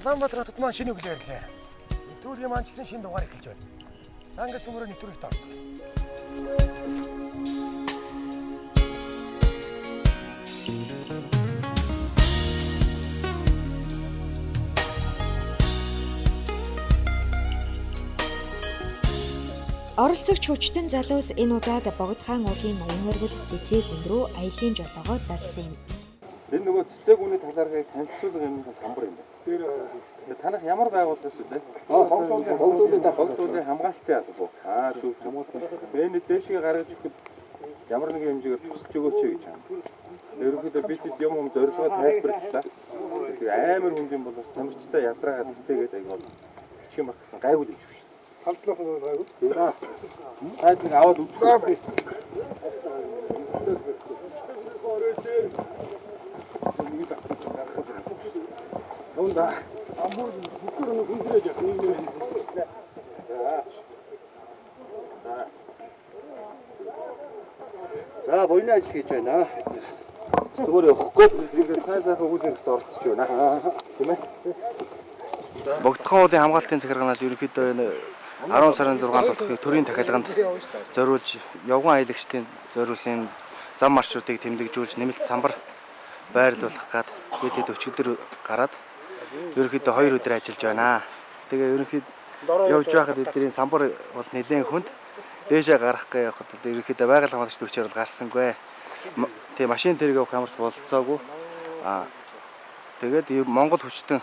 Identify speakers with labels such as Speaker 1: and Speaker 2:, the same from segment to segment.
Speaker 1: Улаанбаатар хотод маань шинэ өглөө ирлээ. Нэвтрүүлгийн маань ч гэсэн шинэ дугаар эхэлж байна. За ингээд цөмөрөө нэвтрүүлэгт орцгоё.
Speaker 2: Оролцогч хүчтэн залуус энэ удаад Богд хаан уулын ноён оргил Цэцэг гүн рүү аялын жолоогоо залсан юм.
Speaker 3: Энэ нөгөө цэцэг үний талаархыг танилцуулга юмны самбар юм байна. Тэр танах ямар байгууллагаас вэ? Богдуулын хамгаалтын алба. Аа зөв зөв. Энэ дээшгээ гаргаж өгөхөд ямар нэгэн хэмжээгээр тусалж өгөөч гэж байна. Ерөнхийдөө бид хэд юм зорилгоо тайлбарлалаа. Тэгээ амар хүнд юм бол бас тамирчтай ядраагаа цэцээгээд айгүй бичих юм баг гэсэн гайгүй юм шиг шүү.
Speaker 1: Талдлаас нь гайгүй.
Speaker 3: Таад нэг аваад үзэх. Унда.
Speaker 1: Амбур бүгд нэг хүндрэж явах.
Speaker 4: За буйны ажил хийж байна. Зүгээр явахгүй.
Speaker 3: Тэгээд сайн сайхан үйл хэрэгт оролцож байна. Тийм ээ.
Speaker 5: Богдхон уулын хамгаалтын захиргаанаас ерөнхийдөө энэ 10 сарын 6-нд болох төрийн тахилганд зориулж явган аялагчдын зориулсан зам маршрутыг тэмдэгжүүлж нэмэлт самбар байрлуулах гад бид хэд өчигдөр гараад ерөнхийдөө 2 өдөр ажиллаж байна. Тэгээ ерөнхийдөө явж байхад бидний самбар бол нэлээд хүнд дээшээ гарах гээ явахад бол ерөнхийдөө байгаль хамгаалагч төвчээр бол гарсангүй. Тэгээ машин тэрэг явах ямарч бололцоогүй. Аа тэгээд Монгол хүчтэн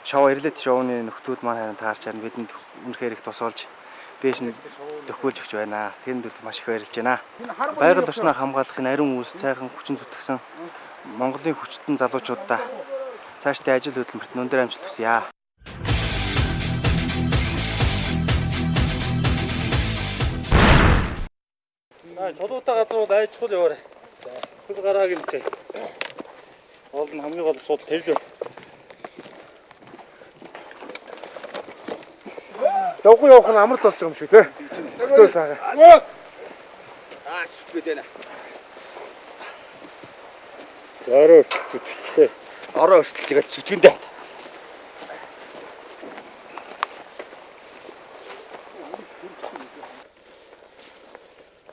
Speaker 5: шоу эрэлт шоуны нөхдүүд маань харин таарч харин бидэнд үнэхээр их тусалж дээш нь төхүүлж өгч байна. Тэрэнд бол маш их баярлж байна. Байгаль орчноо хамгаалахын ариун үйлс сайхан хүчин зүтгэсэн Монголын хүчтэн залуучуудаа цаашдын ажил хөдөлмөрт өндөр амжилт хүсье.
Speaker 4: Аа чулуутай газрууд ай чухал яваарай. Хөл гарааг юм тэ. Гол нь хамгийн гол асуудал тэр л.
Speaker 1: Давгүй явах нь амар л болж байгаа юм шиг тий. Өсөө сайхан.
Speaker 4: Аа сүтгээд байна. Орой сүтгэлээ. Орой өртөл тэгэл сүтгэндээ.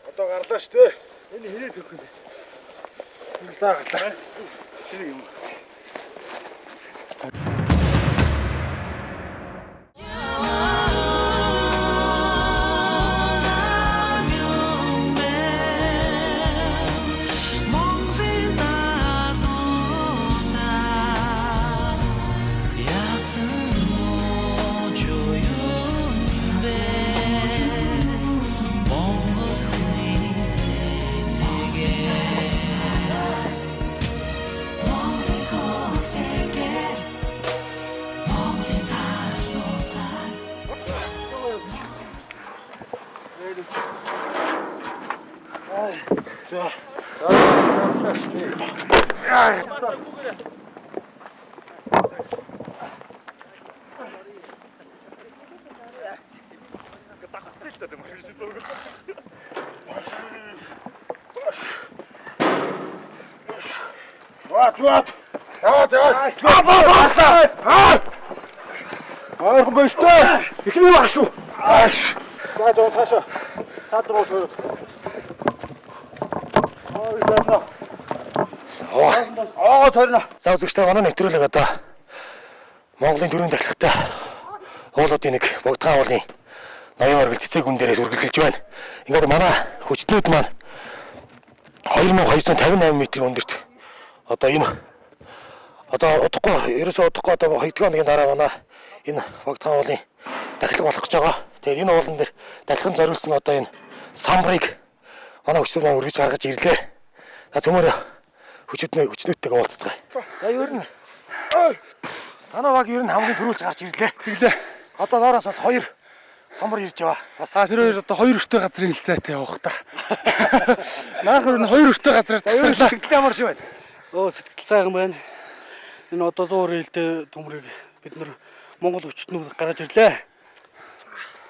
Speaker 1: Одоо гарлаа шүү дээ. Энэ хэрэг төрөх юм бэ? Гарлаа гарлаа.
Speaker 4: Чиний юм.
Speaker 1: Ват ват. Яваад яваад. Ойрхон байна шүү дээ. Эхний баг шүү. Ааш.
Speaker 4: За жоо цаашаа. Цаад руу төрөд. Аа торно.
Speaker 1: За үзэгчтэй манай нэвтрүүлэг одоо Монголын төрийн тахилгатай уулуудын нэг Богдхан уулын ноён оргил цэцэг гүн дээрээс үргэлжилж байна. Ингээд манай хүчтнүүд маань 2258 м өндөрт одоо энэ одоо удахгүй ерөөсөө удахгүй одоо 2 дахь хоногийн дараа манай энэ Богдхан уулын тахилга болох гэж байгаа. Тэгээд энэ уулан дээр дахин зориулсан одоо энэ самбарыг манай хүчтнүүд маань үргэж гаргаж ирлээ. За цөмөрөө хүчнүүдтэйгээ уулзцгаая. За ер нь танай баг ер нь хамгийн түрүүлж гарч ирлээ.
Speaker 6: Тэглээ.
Speaker 1: Одоо доороос бас хоёр самбар ирж байгаа. Бас
Speaker 6: А тэр хоёр одоо хоёр өртөө газрын хилцээтэй явах та. Наах өөр нь хоёр өртөө газраар
Speaker 1: ер нь
Speaker 6: тасарлаа.
Speaker 1: сэтгэл ямар шиг байна.
Speaker 7: Өө сэтгэл сайхан байна. Энэ одоо 120 жилдээ төмрийг бид нар Монгол хүчтнүүд гаргаж ирлээ.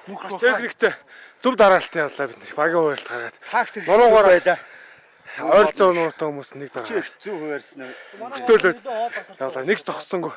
Speaker 6: Бас техниктэй зөв дараалтын явлаа бид нар. Багийн хуваарилт гаргаад.
Speaker 4: Тактик
Speaker 6: Нуруугаар
Speaker 4: байлаа.
Speaker 6: Ойролцоо нуруутай хүмүүс нэг дараа.
Speaker 4: Зөв хуваарьсан.
Speaker 6: Хөтөөлөөд явлаа. Нэг зогссонгүй.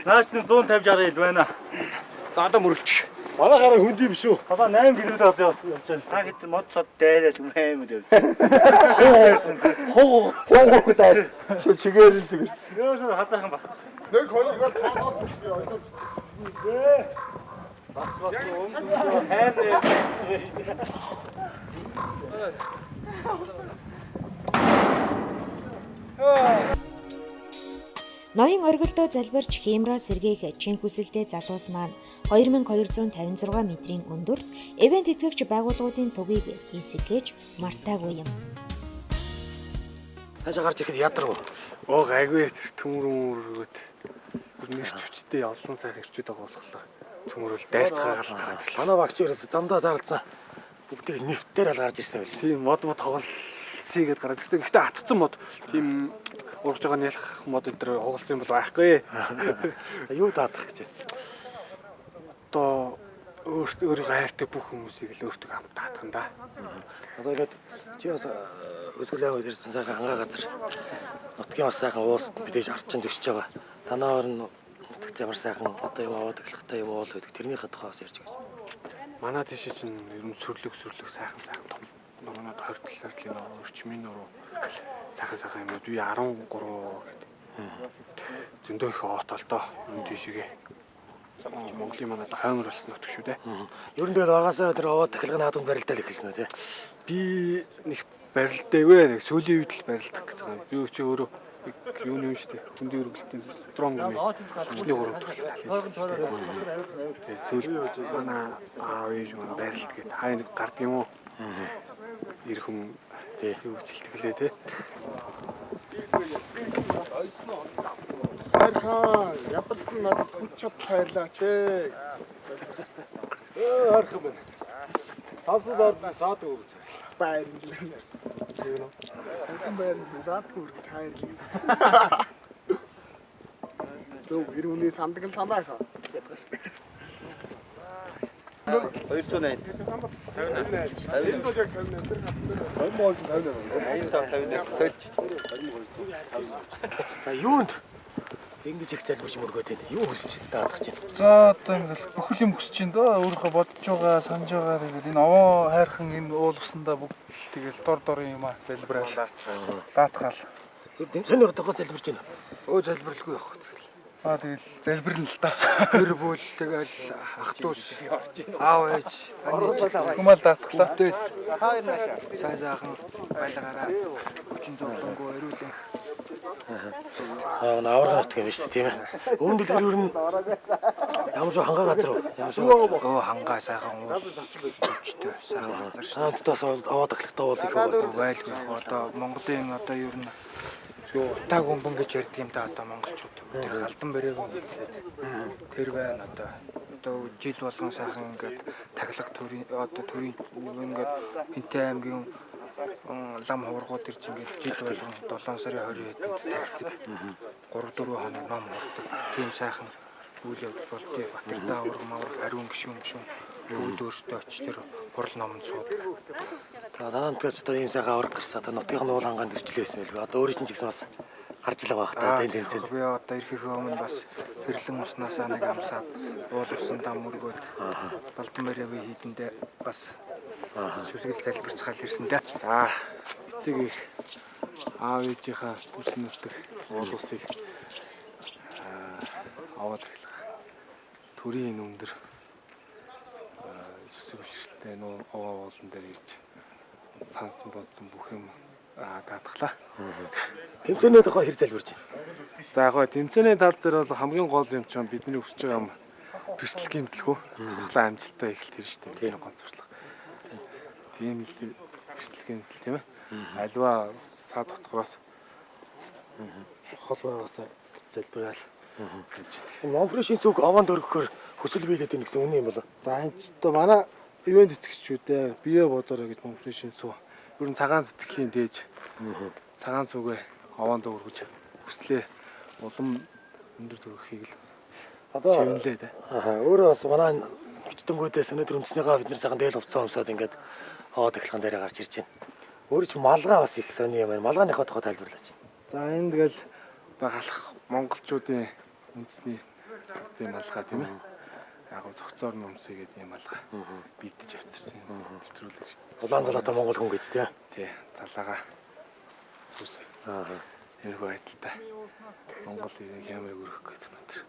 Speaker 4: Наач нэг 150 60 ил байна.
Speaker 1: За одоо мөрөлч. Манай гараа хүнд юм шүү.
Speaker 4: Одоо 8 км одоо явж байна.
Speaker 5: Та хэд мод цод дайрал амар яв.
Speaker 1: Хуу хуу дайр. Шүү чигээр л зүгээр.
Speaker 4: Нөөсөө хатаахан бас.
Speaker 8: Нэг хоёр гол тоолоод бичгээ ойлоод.
Speaker 4: Багс багс өнгө хайр.
Speaker 2: Ноён оргилдоо залбирч хиймраа сэргээх чин хүсэлтэй залуус маань 2256 метрийн өндөрт ивент итгэгч байгууллагуудын тугийг хийсэг гэж мартаагүй юм.
Speaker 1: Таашаа гарч ирэхэд ядарв.
Speaker 6: Оо гайгүй тэр төмөр мөргөөд нэрч хүчтэй олон сайхан ирчүүд байгаа болохоор цөмөрөл дайрцгаагаал гараад ирлээ.
Speaker 1: Манай багч ерөөсө замдаа зарлцсан. Бүгдийг нэвтээр ал гарч ирсэн байл.
Speaker 6: Тийм мод мод тоглолцъё гэдээ гараад ирсэн. Гэхдээ атцсан мод тийм ургаж байгаа нялх мод энэ төр хугалсан юм бол байхгүй.
Speaker 1: За юу даадах гэж байна?
Speaker 6: Одоо өөрт өөрийнхөө хайртай бүх хүмүүсийг л өөртөө хамт даадах юм да.
Speaker 1: Одоо ингээд чи бас өсгөл аймаг ирсэн сайхан хангаа газар нутгийн бас сайхан уулс мэдээж арчин төсөж байгаа. Танаар нь нутагт ямар сайхан одоо юм аваад эхлэхтэй юм уул гэдэг тэрнийхээ тухай бас ярьж өгөөч.
Speaker 6: Манай тийш чинь ер нь сүрлэг сүрлэг сайхан сайхан том нуруунд 20 талаар л нуруу өрчмийн нуруу сайхан сайхан юмуд би 13 гэдэг. Зөндөө их оотол доо ер нь тийшээгээ. Монголын манай одоо хоймор болсон нутаг шүү дээ.
Speaker 1: Ер нь тэгэл багасаа тэр аваад тахилгын наадамд барилдаал эхэлсэн үү те.
Speaker 6: Би нэг барилдаагүй нэг сүүлийн үед л барилдах гэж байгаа. Би чи өөрөө юу юм шүү дээ. Хөндийн өргөлтийн стронг юм. Хүчний 3 төрөл тал. Тэгээд сүүл манай аав ээж манай барилт гээд хаа нэг гард юм уу? Ир хүн тий хөгжилтгэлээ тий.
Speaker 8: Хайрхан ядарсан надад хүч чадал хайрлаач ээ.
Speaker 6: Ойрхон байна. Сансан баар би саад өгч.
Speaker 8: Баярлалаа. Сансан байр би саад өргөж хайрлаа. Зөв эр хүний сандаг л санаа хаа гэдэг шүү дээ.
Speaker 5: 280.
Speaker 8: 58. Энд бол яг 58 тэр хатан дээр
Speaker 5: 58 58 сольж.
Speaker 1: За юунд ингэж их залбирч мөргөөд байна. Юу хүсэж даадах чинь.
Speaker 9: За одоо ингээл бүхэл юм хүсэж байна дөө. Өөрийнхөө бодож байгаа, санаж байгаа тэгэл энэ овоо хайрхан энэ уул усандаа бүгд л тэгэл дор дорын юм а залбираал. Даатгаал.
Speaker 1: Тэмцээний тухай залбирч байна.
Speaker 10: Өө залбирлгүй явах.
Speaker 9: Аа тэгэл залбирна л та.
Speaker 10: Гэр бүл тэгэл ах дүүс аав ээж аны
Speaker 9: Хүмэл даатглаа.
Speaker 10: тэгэл сайн сайхан байлгаараа хүчин зовлонгүй эрүүлэх.
Speaker 1: Аа аварга нутаг юм шүү дээ тийм ээ. Өмнө дэлгэр ер нь ямар ч хангаа газар уу? Ямар ч газар.
Speaker 10: Өө хангаа сайхан уус хүчтэй сайхан газар шүү.
Speaker 1: Таамт бас аваад ахлахтаа бол их байгаа.
Speaker 10: Байлгүй яг одоо Монголын одоо ер нь юу утааг өмбөн гэж ярьдаг юм да одоо монголчууд. Тэр галдан бэрэг гэдэг. Тэр байна одоо. Одоо жил болгон сайхан ингээд тахилга төрийн одоо төрийн ингээд Хинтээ аймгийн лам хуврагууд ирж ингээд жил болгон 7 сарын 20 хэдэнд тахилдаг. 3 4 хоног ном хурдаг. Тийм сайхан үйл явдал болдгийг Батэрдаа авраг мавраг ариун гişүн гişүн бүгд өөрсдөө очиж тэр хурал номонд суудаг.
Speaker 1: За таамтгаас одоо ийм сайхан аварга гарсан. Одоо нутгийн уул хангаанд өвчлөөсөн байлгүй. Одоо өөрийн чинь ч гэсэн бас харж л байгаа бах та энэ тэмцээнд.
Speaker 10: Би одоо ирэхээ өмнө бас хэрлэн уснаасаа нэг амсаад уул усандаа мөргөөд Балдан бариавын хийдэндээ бас сүсгэл залбирцгаал ирсэн дээ.
Speaker 6: За эцэг их аав ээжийнхаа төрсөн нутаг уул усыг аваад эхлэх. Төрийн энэ өндөр сүсэг бишрэлтэй нуу овоо уулан дээр ирж сансан бодсон бүх юм даатглаа.
Speaker 1: Тэмцээний тухай хэр залбирч байна?
Speaker 6: За яг гоо тэмцээний тал дээр бол хамгийн гол юм чинь бидний хүсэж байгаа юм бэртэл гимтэлхүү дасгалаа амжилттай эхэлт тэр шүү дээ. Бидний гол зорилго. Тийм л бэртэл гимтэл тийм ээ. Альва саад дотгороос хол байгаас
Speaker 1: Залбираал. Монфрешийн сүг овоонд өргөхөөр хүсэл биелээд байна гэсэн үнэн юм болоо.
Speaker 6: За энэ ч одоо манай ивент итгэгчүүдээ бие бодороо гэж Монфрешийн сүг ер нь цагаан сэтгэлийн дээж цагаан сүгэ овоонд өргөж хүслээ улам өндөр төрөхийг л
Speaker 1: Одоо
Speaker 6: шивнэлээ дээ.
Speaker 1: Аа өөрөө бас манай хүчтэнгүүдээс өнөөдөр өмснийгаа бид нар сайхан дээл хувцас өмсөд ингээд Овоо тахилгаан дээр гарч ирж байна. Өөрөө ч малгай бас их сони юм байна. Малгайныхаа тухай тайлбарлаач.
Speaker 9: За энэ тэгэл одоо халах монголчуудын үндэсний тийм малгай тийм ээ. Яг гоо цогцоор нь өмсөе гэдэг юм малгай бийдэж авчирсан юм. Нэвтрүүлэг.
Speaker 1: Улаан залаатай монгол хүн гэж тийм.
Speaker 9: Тий, залаага бас
Speaker 1: Аа.
Speaker 9: Ерхүү байдалтай. Монгол иргэн хямрыг өргөх гэж өнөөдөр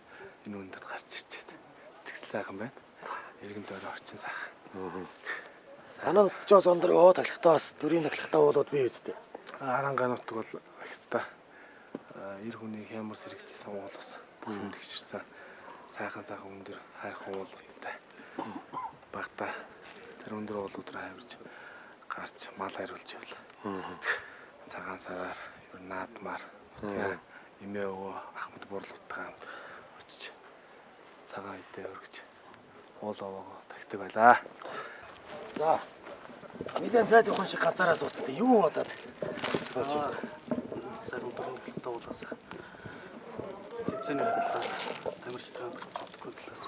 Speaker 9: энэ өндөрт гарч ирчээд сэтгэл сайхан байна. Иргэн дөрөв орчин сайхан.
Speaker 1: Танаа нутчаас өндөр овоо тахилгатай бас төрийн тахилгатай уулууд бий үстэй.
Speaker 9: Арангаа нутаг бол их хэвээр эр хүний хямар сэрэгжсэн уул ус бүх юм тэгшэрсэн. Сайхан сайхан өндөр хайрхан уулуудтай. Багта тэр өндөр уулууд руу хавирч гарч мал хариулж явлаа. Цагаан сараар ер нь наадмаар нутгийн эмээ өвөө ахмад бурлуудтайгаа хамт очиж цагаан идэ өргөж уул овоогоо тагтаг байлаа.
Speaker 1: За. Нэгэн зайд явах шиг ганцаараа сууцсан. Юу бодоод?
Speaker 7: Сарын дөрөв талтай уулаас тэмцээний талаар тамирчдын протокол талаас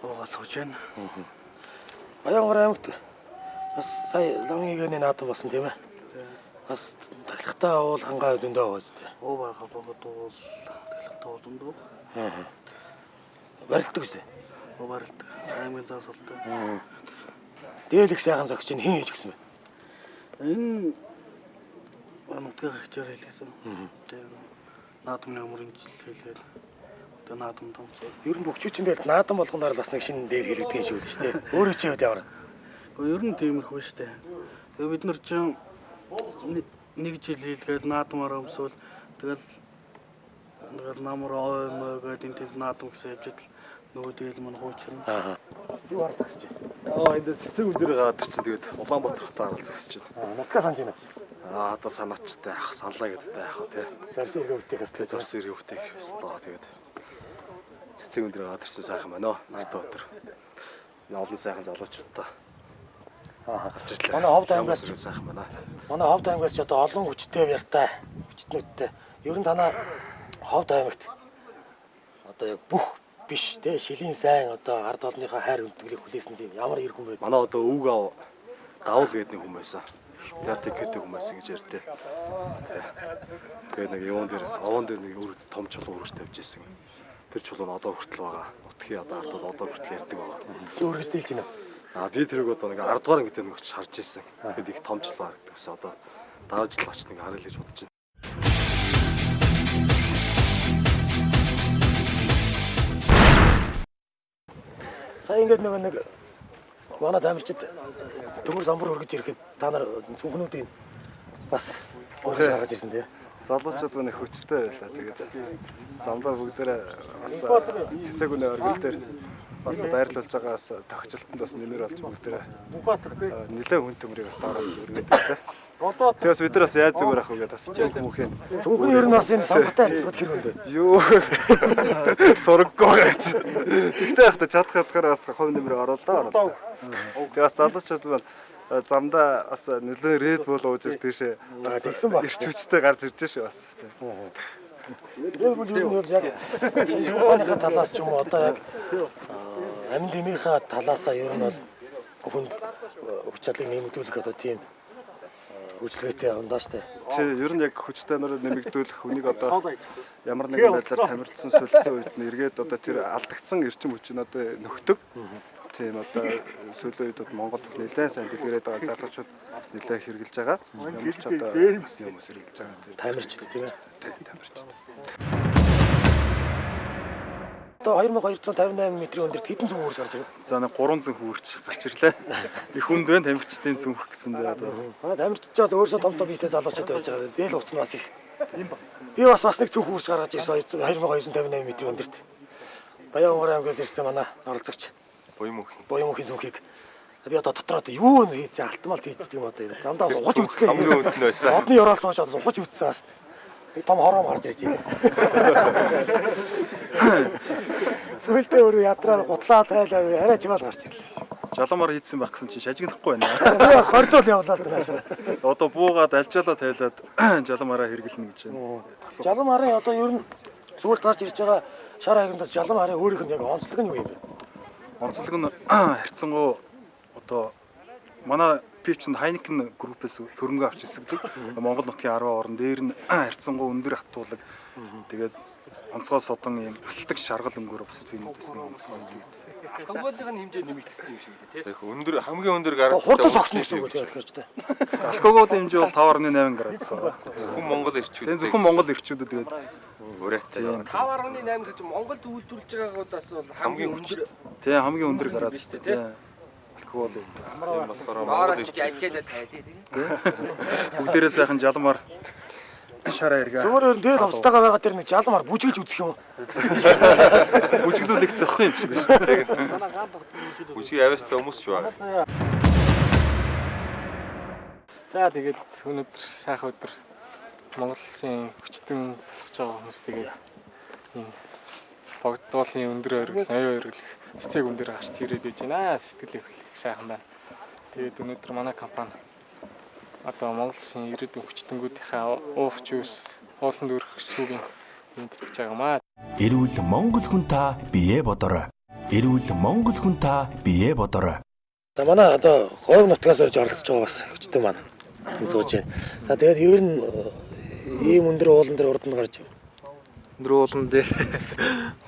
Speaker 7: буугаа сууж байна.
Speaker 1: Баянгар аймагт бас сая ламын игэний наадам болсон тийм ээ. Бас тахилгатай уул хангаа зөндөө байгаа зү.
Speaker 7: Уу байгаа богод уул тахилгатай уул зөндөө.
Speaker 1: Аа. Барилдаг үстэй.
Speaker 7: Уу барилдаг. Аймгийн зан султай.
Speaker 1: Дээл их сайхан зогсож чинь хэн хийж гисэн бэ?
Speaker 7: Энэ нутгийн хагчаар хэлсэн. Тэгээ наадмын өмнө жил хэлгээд одоо наадам томцоо.
Speaker 1: Ер нь бөхчүүчэн дээр наадам болгоноор л бас нэг шинэ дээл хэлэгдэх юм шиг үү шүү дээ. Өөрөө чи хувьд ямар?
Speaker 7: Гэхдээ ер нь тиймэрхүү шүү дээ. Тэгээ бид нар чинь нэг жил хийлгээл наадмаар өмсвөл тэгэл тэгэл намар ой мой гэдэг энэ тийм наадам гэсэн явж идэл нөгөө дээл мань хуучрна.
Speaker 1: Аа. Юу харж зогсож байна?
Speaker 11: Аа энэ дээр цэцэг үн дээр гараад ирсэн. Тэгээд Улаанбаатар хотоо хараад зогсож
Speaker 1: байна. Нутгаа санаж байна.
Speaker 11: Аа одоо санаачтай яах саналаа гэдэг та яах вэ те.
Speaker 1: Зарсан эргээ бүтээх хэвээр.
Speaker 11: Зарсан эргээ бүтээх ёстой. Тэгээд цэцэг үн дээр гараад ирсэн сайхан байна оо. Нартай өдөр. Олон сайхан залуучуудтай.
Speaker 1: Аа.
Speaker 11: Гарч ирлээ.
Speaker 1: Манай Ховд аймгаас
Speaker 11: сайхан байна.
Speaker 1: Манай Ховд аймгаас ч одоо олон хүчтэй яртай хүчтнүүдтэй. Ер нь танаа Ховд аймагт одоо яг бүх биш те шилийн сайн одоо ард олныхоо хайр хүндэтгэлийг хүлээсэн тийм ямар эр хүн бэ?
Speaker 11: Манай одоо өвөг ав давл гэдэг нэг хүн байсан. Пятик гэдэг хүн байсан гэж ярьдээ. Тэгээд нэг юун дээр овоон дээр нэг өөр том чулуу өргөж тавьж ирсэн. Тэр чулуу нь одоо хүртэл байгаа. Нутгийн одоо ардууд одоо хүртэл ярьдаг байгаа.
Speaker 1: Чи өргөж дийлж байна уу?
Speaker 11: Аа би тэрийг одоо нэг 10 дугаар ангид нэг очиж харж ирсэн. Тэгэхэд их том чулуу харагддаг гэсэн. Одоо дараа жил очиж нэг харъя л гэж бодож байна.
Speaker 1: Сая ингээд нөгөө нэг манай тамирчид төмөр самбар өргөж ирэхэд та нар цүнхнүүдийн бас өргөж гаргаж ирсэн тий.
Speaker 5: Залуучууд маань их хүчтэй байлаа. Тэгээд замдаа бүгдээрээ бас цэцэг үнэ оргил дээр бас байрлуулж байгаа бас тохиолдолтод бас нэмэр болж бүгдээрээ нэлээд хүн төмрийг бас доороос өргөд байлаа. Тэгээс бид нар бас яаж зүгээр ах вэ гэдээ бас цүнх мөнхийн.
Speaker 1: Цүнх нь ер нь бас энэ самбартай харьцуулахад хэр хүнд вэ?
Speaker 5: Юу сураггүй байгаа чи. Тэгтээ яг та чадах чадахаар бас хувь нэмэр оруулаа оруулаа. Тэгээ бас залуучууд маань замдаа бас нэлээд Red Bull ууж ир тийшээ бас
Speaker 1: тэгсэн ба.
Speaker 5: Ирч хүчтэй гарч ирж шээ бас.
Speaker 1: Red Bull ер нь бол яг шинжлэх ухааныхаа талаас ч юм уу одоо яг амин дэмийнхаа талаасаа ер нь бол хүнд хүч чадлыг нэмэгдүүлэх одоо тийм үйлчлэгээтэй ундаа штэ.
Speaker 5: Тий, ер нь яг хүчтэй нэр нэмэгдүүлэх хүнийг одоо ямар нэгэн байдлаар тамирдсан солилцсон үед нь эргээд одоо тэр алдагдсан эрчим хүч нь одоо нөхдөг. Тийм одоо сүүлийн үед Монголд нэлээд сайн дэлгэрээд байгаа залуучууд нэлээд хэрглэж байгаа. Ямар ч одоо насны хүмүүс хэрглэж байгаа.
Speaker 1: Тамирчид тийм ээ.
Speaker 5: Тийм, тамирчид.
Speaker 1: Одоо 2258 метрийн өндөрт хэдэн цүнх үүрч гарч ирв?
Speaker 12: За нэг 3 цүнх үүрч гарч ирлээ. Их хүнд байна тамирчдын цүнх гэсэн дээ одоо.
Speaker 1: Манай тамирчид ч өөрсдөө том том биетэй залуучууд байж байгаа. Дээл хувцас нь бас их. Би бас нэг цүнх үүрч гаргаж ирсэн 2258 метрийн өндөрт. Баян аймгаас ирсэн манай оролцогч. Буян мөнхийн цүнхийг би одоо дотроо юу хийцэн алтмал хийцдэг юм одоо. Замдаа бас ухаж үзлээ.
Speaker 3: Хамгийн өнд нь байсан.
Speaker 1: Одны ёроол сууж одоо ухаж үзсэн бас. Нэг том хороом гарч ирж байна. Сүүлдээ өөрөө ядраа гутлаа тайлаа арай чимаал гарч ирлээ.
Speaker 12: Жаламар хийцэн байх гэсэн чинь шажигнахгүй байна.
Speaker 1: Би бас хордол явлаа л да наашаа.
Speaker 12: Одоо буугаад альжаалаа тайлаад жаламараа хэрэглэнэ гэж байна.
Speaker 1: Жаламарын одоо ер нь сүүлд гарч ирж байгаа шар хаягдаас жаламарын өөрийнх нь яг онцлог нь юу юм бэ?
Speaker 12: Онцлог нь харьцангуй одоо Манай пив чинь Heineken группээс хөрөнгө авч ирсэгдэг. Монгол нутгийн 10 орн дээр нь харьцангуй өндөр хатуулаг. Тэгээд онцгой содон ийм алтдаг шаргал өнгөөр бусад пивнүүдээс нэг онцгой гэдэг.
Speaker 6: Алкоголын хэмжээ нэмэгдсэн юм шиг үү те.
Speaker 3: Их өндөр хамгийн өндөр градустай
Speaker 1: Хурдан согсон гэсэн үг үү тэгэхээр ч те.
Speaker 12: Алкоголын хэмжээ бол 5.8 градус байгаа.
Speaker 3: Зөвхөн Монгол эрчүүд.
Speaker 12: Тэгээд зөвхөн Монгол эрчүүдэд тэгээд
Speaker 3: урайтай.
Speaker 6: 5.8 гэж Монголд үйлдвэрлэж байгаагуудаас бол хамгийн өндөр.
Speaker 12: Тийм хамгийн өндөр градус тийм. Алкоголын
Speaker 3: Тийм болохоор Монгол
Speaker 6: эрчүүд ажиалаа тайлээ тийм.
Speaker 12: Бүгдээрээ сайхан жалмаар шараа эргээ.
Speaker 1: Зүгээр өөр тэгэл хувцастайгаа байгаа тэр нэг жалмаар бүжгэлж үзэх юм.
Speaker 12: Бүжиглүүлэх зохих юм шиг байна шүү дээ.
Speaker 3: Бүжиг авьяастай хүмүүс ч байна.
Speaker 6: За тэгээд өнөөдөр сайхан өдөр Монгол улсын хүчтэн болох гэж байгаа хүмүүс тэгээд энэ Богдуулын өндөр оргил, аюу оргил цэцэг өндөр гарч ирээд байж байна. Сэтгэл их сайхан байна. Тэгээд өнөөдөр манай компани одоо Монгол улсын ирээдүйн хүчтэнгүүдийнхээ уух жуус, ууланд өргөх сүүгийн юм тэтгэж байгаа юм аа.
Speaker 13: Эрүүл Монгол хүн та бие бодорой. Эрүүл Монгол хүн та бие бодорой.
Speaker 1: За манай одоо говь нутгаас орж оролцож байгаа бас хүчтэн маань энэ сууж байна. За тэгээд ер нь ийм өндөр уулан дээр урд нь гарч
Speaker 10: өндөр уулан дээр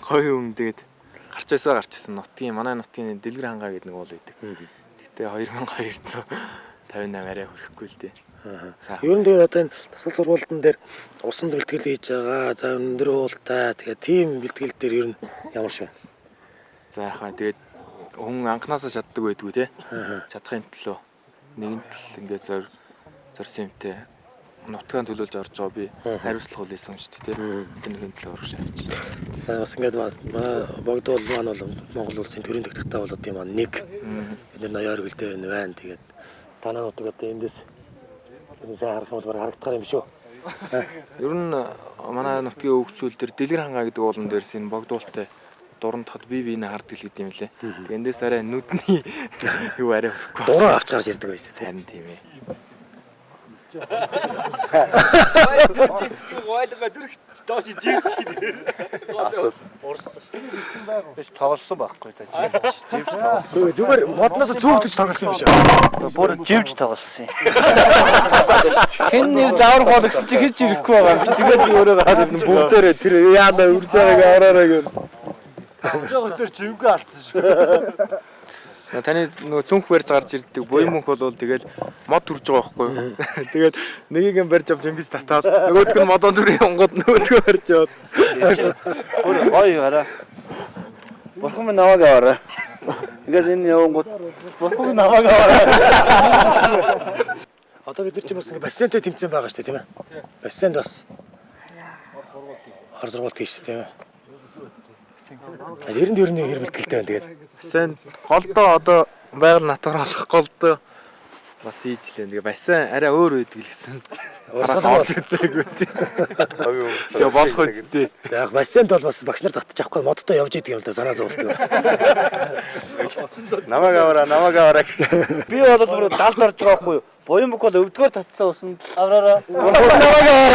Speaker 10: гоё юм тэгээд гарч байсан нутгийн манай нутгийн Дэлгэр хангаа гэдэг нэг уул байдаг. Гэтэ 2258 арай хүрэхгүй л дээ.
Speaker 1: Ер нь тэгээд одоо энэ тасал сургуультан дээр усанд бэлтгэл хийж байгаа. За өндөр уултай тэгээд тийм бэлтгэл дээр ер нь ямар шиг.
Speaker 10: За яхаа тэгээд хүн анханасаа чаддаг байдгүй те. Чадахын төлөө нэгэн тал ингээд зорсон юмтэй нутгаан төлөөлж орж байгаа би хариуцлага хүлээсэн юм шүү дээ те. Тэр нэгэн төлөө урагш авч.
Speaker 1: Бас ингээд манай Богдуул маань бол Монгол улсын төрийн тогтвортой болоод юм маань нэг. Бид нар ноёо оргил дээр нь байна. Тэгээд танаа нутаг одоо эндээс энэ сайн харах юм бол баг харагдахаар юм шүү.
Speaker 10: Ер нь манай нутгийн өвгчүүл тэр Дэлгэр хангаа гэдэг уулан дээрс энэ Богдуултай дурандахад бие биенээ хардаг л гэдэг юм лээ. Тэгээ эндээс арай нүдний юу арай хөрөхгүй.
Speaker 1: Дуран авч гарч ирдэг байж тээ.
Speaker 10: Харин тийм ээ.
Speaker 4: Ойлгаа дүрх доош живч гэдэг.
Speaker 3: Асууд.
Speaker 4: Урс. Би тоглосон байхгүй да. Живч тоглосон.
Speaker 1: Зүгээр модноос цүүгдэж тоглосон юм шиг.
Speaker 4: Бүр живч тоглосон юм. Хэн нэг завар хоол гэсэн чи хэн ч ирэхгүй байгаа юм чи. Тэгээд би өөрөө гараад ирнэ.
Speaker 5: Бүгдээрээ тэр яана үрж байгааг аваарай гэх.
Speaker 4: Жоо тэр живгээ алдсан шүү.
Speaker 10: Таны нөгөө цүнх барьж гарч ирдэг буян мөнх бол тэгэл мод төрж байгаа байхгүй юу? Тэгээд нэгийг нь барьж авч ингэж татаад нөгөөдг нь модон дүрийн онгод нөгөөдгөө барьж яваад.
Speaker 4: Бүр гоё гараа. Бурхан минь намайг аваарай. Ингээд энэ явангууд бурхан минь намайг аваарай.
Speaker 1: Одоо бид нар чинь бас ингэ бассейнтэй тэмцээн байгаа шүү дээ, тийм ээ. Бассейнд бас ор сургууль тийш тийм ээ. Ер нь ер нь хэр бэлтгэлтэй байна тэгээд.
Speaker 10: Бассейн голдоо одоо байгаль натур болох голдоо бас хийж лээ. Тэгээ бассейн арай өөр байдаг л гэсэн.
Speaker 1: Урсгал
Speaker 10: орж үзээгүй тийм. Тэгээ болох үсттэй.
Speaker 1: Яг бассейнд бол бас багш нар татчих авахгүй модтой явж идэг юм л да санаа зовлт.
Speaker 5: Намайг аваарай, намайг аваарай.
Speaker 4: Би бол бүр далд орж байгаа байхгүй юу? Буян бүк бол өвдгөр татсан усан авраараа.
Speaker 5: Намайг аваарай.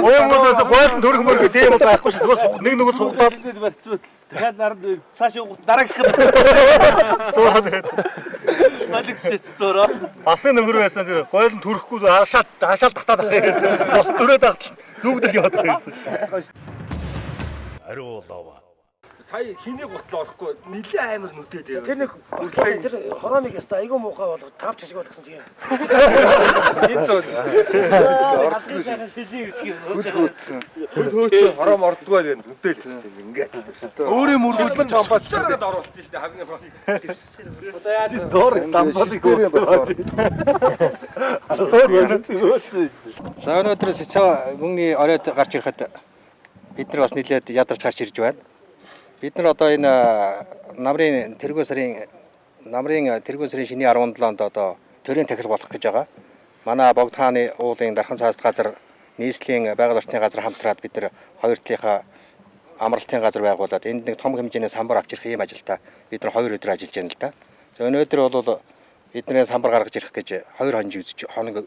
Speaker 12: Буян болоос гойлон төрөх мөргө тийм бол байхгүй шүү. Зүгээр нэг нөгөө сугадаад
Speaker 4: барьцсан байтал. Дахиад наранд цааш явгот дараагийнх нь
Speaker 12: зураа тэгээд
Speaker 4: солигдчихсэн зураа.
Speaker 12: Бас нөхөр байсан тэр гойлон төрөхгүй хашаал хашаал татаад ах гэсэн. Бос төрөөд ахтал зүгдэл яваад байсан.
Speaker 13: Ариу лава.
Speaker 6: Сая хиний гутлаа орохгүй нилээ амар нүдээд байв.
Speaker 1: Тэр нэг тэр хороомыг яста айгүй муухай болгож тавч шиг болгосон чинь.
Speaker 5: Энд зөөж шүү дээ.
Speaker 4: Ордгүй шилийн хэсэг
Speaker 5: Хөл хөөцсөн. Хөл хөөцсөн хором ордгоо гэдэг нүдэл шүү дээ. Ингээд.
Speaker 4: Өөрөө мөргүүлэн
Speaker 6: чампаад оруулсан шүү дээ хамгийн гол.
Speaker 4: Одоо яаж доор дамбалыг хөөцсөн.
Speaker 5: За өнөөдөр цэцээ гүнний оройд гарч ирэхэд бид нар бас нэлээд ядарч гарч ирж байна. Бид нар одоо энэ намрын тэргүүн сарын шинийн 17-нд одоо төрийн тахил болох гэж байгаа. Манай Богд хааны уулын дархан цаазд газар нийслэлийн байгаль орчны газар хамтраад бид нар хоёр талынхаа амралтын газар байгуулад энд нэг том хэмжээний самбар авчрах ийм ажилдаа бид нар 2 өдөр ажиллаж байна л да. За өнөөдөр бол эдний самбар гаргаж ирэх гэж 2 хоног үзэж хоног